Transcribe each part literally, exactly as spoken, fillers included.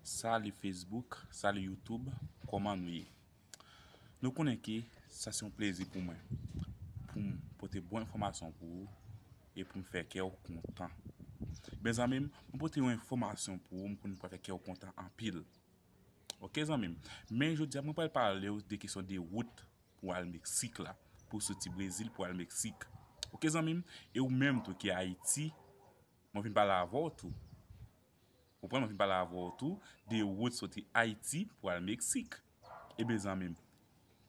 Salut Facebook, salut YouTube, kòman nou ye? Nou konnen ke sa se yon plezi pou mwen, pou m pote bon enfòmasyon pou ou e pou m fè kè w kontan. Mezanmi m, mwen pote yon enfòmasyon pou ou, m konnen pral fè kè w kontan anpil. Oke zanmi m, men jodi a mwen pral pale w de kesyon de wout pou al Meksik la, pou soti Brezil pou al Meksik. Oke zanmi m, e ou menm tou ki Ayiti, mwen vin pale avè w tou. Konprann, mwen vin pale avè w tou de wout soti Ayiti pou al Meksik. Ebyen zanmi m,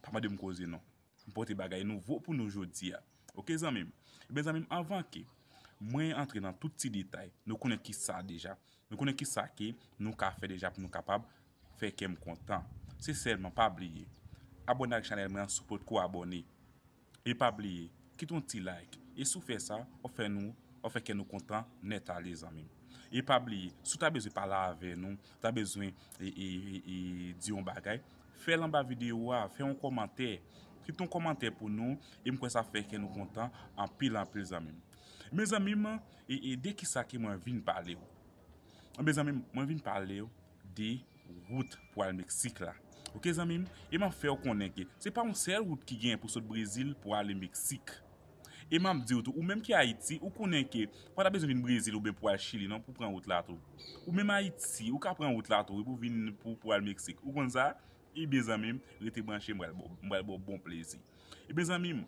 pa mande m koze non. M pote bagay nouvo pou nou jodi a. Oke zanmi m. Ebyen zanmi m, anvan ke mwen antre nan tout ti detay, nou konnen ki sa deja. Nou konnen ki sa ke nou ka fè deja pou nou kapab fè kè m kontan. Se sèlman pa bliye abòne ak chanèl mwen an si w potko abòne. E pa bliye kite yon ti like. E si w fè sa, w ap fè nou, w ap fè kè nou kontan nèt ale zanmi m. E pa bliye, si w ta bezwen pale avè nou, w ta bezwen e, e, e, e, di yon bagay, fè l anba videyo a, fè yon kòmantè. Kite yon kòmantè pou nou, e m kwè sa ap fè kè nou kontan anpil anpil zanmi m. Mezanmi m, e, e de kisa ke mwen vin pale w? Ebyen zanmi m, mwen vin pale w de wout pou al Meksik la. Oke zanmi m, e m ap fè w konnen ke se pa yon sèl wout ki genyen pou sot Brezil pou ale Meksik. E m ap di w tou, ou menm ki Ayiti, ou konnen ke ou pa ta bezwen vin Brezil oubyen pou al Chili non pou pran wout la tou. Ou menm Ayiti, ou ka pran wout la tou wi pou vin pou, pou al Meksik. Ou konn sa? Ebyen zanmi m, rete branche, m pral ba w, m pral ba w bon plezi. Ebyen zanmi m,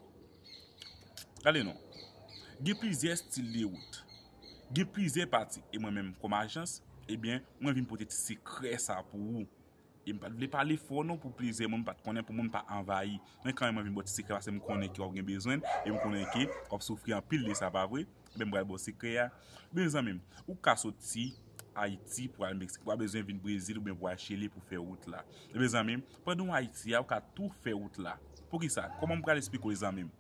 gade non. Gen plizyè stil de wout. Gen plizyè pati. E mwen menm kòm ajans, ebyen, mwen vin pote ti sekrè sa pou ou. E m pa t vle pale fò non pou plizyè moun pa t konnen, pou moun pa anvayi. Men kanmenm mwen vin ba w ti sekrè paske m konnen ke w ap gen bezwen l, e m konnen ke w ap soufri anpil de sa, pa vre? Ebyen m pral ba w sekrè a. Ebyen zanmi m, ou ka soti Ayiti pou al Meksik, ou pa bezwen vin Brezil oubyen pou al Chili pou fè wout la. Ebyen zanmi m, pandan w Ayiti a, ou ka tou fè wout la. Poukisa? Kòman m pral esplike w zanmi m?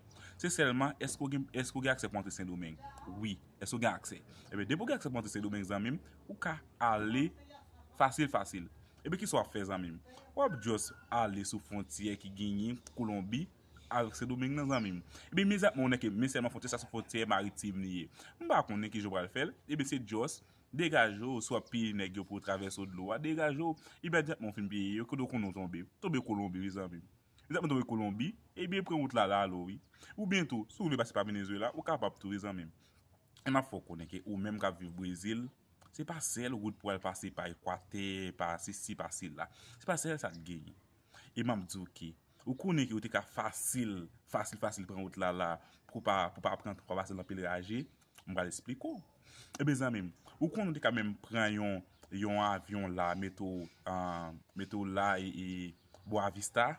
Se sèlman èske w gen, èske w gen aksè pou antre Sendomeng? Wi. Èske w gen aksè? Ebyen depi w gen aksè pou antre Sendomeng zanmi m, ou ka ale fasil fasil. Ebyen kisa w ap fè zanmi m? W ap just ale sou fwontyè ki genyen Kolonbi avèk Sendomeng nan zanmi m. Ebyen imedyatman w wè ke men sèlman fwontyè sa se fwontyè maritim li ye. M pa konnen kijan w pral fè l. Ebyen se just degaje w, si w ap peye nèg yo pou yo travèse w dlo a, degaje w. Imedyatman w fin peye yo, kote w konnen w tonbe? Tonbe Kolonbi wi zanmi m. Imedyatman w tonbe Kolonbi, ebyen pran wout la la ale w wi. Oubyen tou, si w vle pase pa Venezuela, ou kapab tou wi zanmi m. E m ap fè w konnen ke ou menm k ap viv Brezil, se pa sèl wout pou al pase pa Ekwatè, pa sesi, pa sela. Se pa sèl sa k genyen. E m ap di w ke ou konnen ke ou te ka fasil, fasil, fasil pran wout la la pou pa, pou pa pran, pou pa pase nan pil raje. M pral esplike w. Ebyen zanmi m, ou konnen ou te ka menm pran yon, yon avyon la, mete w, ah, mete w la e, e Boa Vista.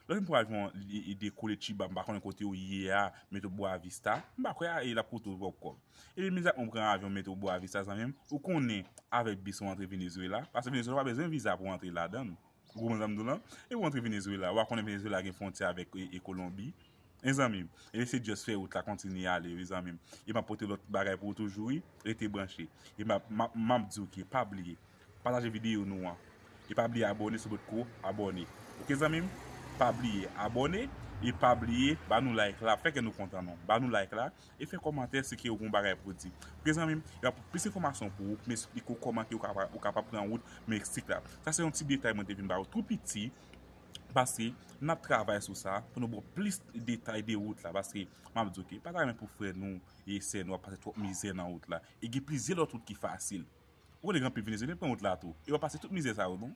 Lè w fin pran avyon, li, li dekole Chiba, m pa konnen kote w ye a, mete w Boa Vista. M pa kwè a, e l ap koute w twòp kòb. Ebyen imedyatman w pran avyon, mete w Boa Vista, zanmi m, ou konnen avèk bis ou antre Venezuela. Paske Venezuela w pa bezwen viza pou w antre ladan l. Ou konprann sa m di w lan? E w antre Venezuela, w a konnen Venezuela gen fwontyè avèk e, e Kolonbi. E zanmi m, e se just fè wout la kontinye ale wi zanmi m. E m ap pote lòt bagay pou ou toujou wi, rete branche. E m ap, m ap, m ap di w ke pa bliye, pataje videyo nou an. E pa bliye abòne si w potko abòne. Oke zanmi m, pa bliye abòne, e pa bliye ba nou like la, fè kè nou kontan non. Ba nou like la, e fè kòmantè si ke w gen yon bagay pou w di. Oke zanmi m, y ap plis enfòmasyon pou ou, pou m esplike w kòman ke w kapab, ou kapab pran wout Meksik la. Sa se yon ti detay mwen te vin ba ou tou piti, paske n ap travay sou sa, pou nou ba w plis detay de wout la, paske m ap di w ke pa ta renmen pou frè nou e sè nou ap pase twòp mizè nan wout la. E gen plizyè lòt wout ki fasil. Ou konnen gen anpil Venezuelyen pran wout la tou, e yo pase tout mizè sa yo non.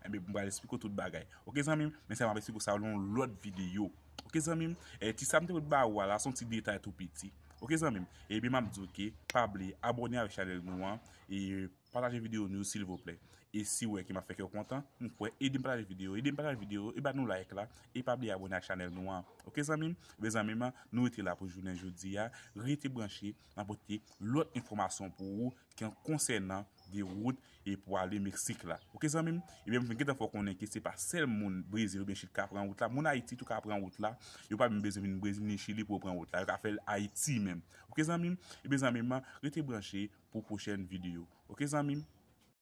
Ebyen m pral esplike w tout bagay. Oke zanmi m, men sa m ap esplike w sa nan yon lòt videyo. Oke zanmi m, e ti sa m te pot ba ou a la, se yon ti detay tou piti. Oke zanmi m, ebyen m ap di w ke pa bliye abòne avèk chanèl nou an, e pataje videyo nou yo silvouplè. E si w wè ke m ap fè kè w kontan, m kwè, ede m pataje videyo, ede m pataje videyo, e ba nou like la, e pa bliye abòne ak chanèl nou an. Oke zanmi m, ebyen zanmi m, nou rete la pou jounen jodi a, rete branche, m ap pote lòt enfòmasyon pou ou, ki konsènan de wout e pou ale Meksik la. Oke zanmi m? Ebyen m vin gentan fè w konnen ke se pa sèl moun Brezil oubyen Chili k ka pran wout la, moun Ayiti tou ka pran wout la. Yo pa menm bezwen vin Brezil ni Chili pou yo pran wout la, yo ka fè l Ayiti menm. Oke zanmi m? Ebyen zanmi m, rete branche pou pwochèn videyo. Oke zanmi m?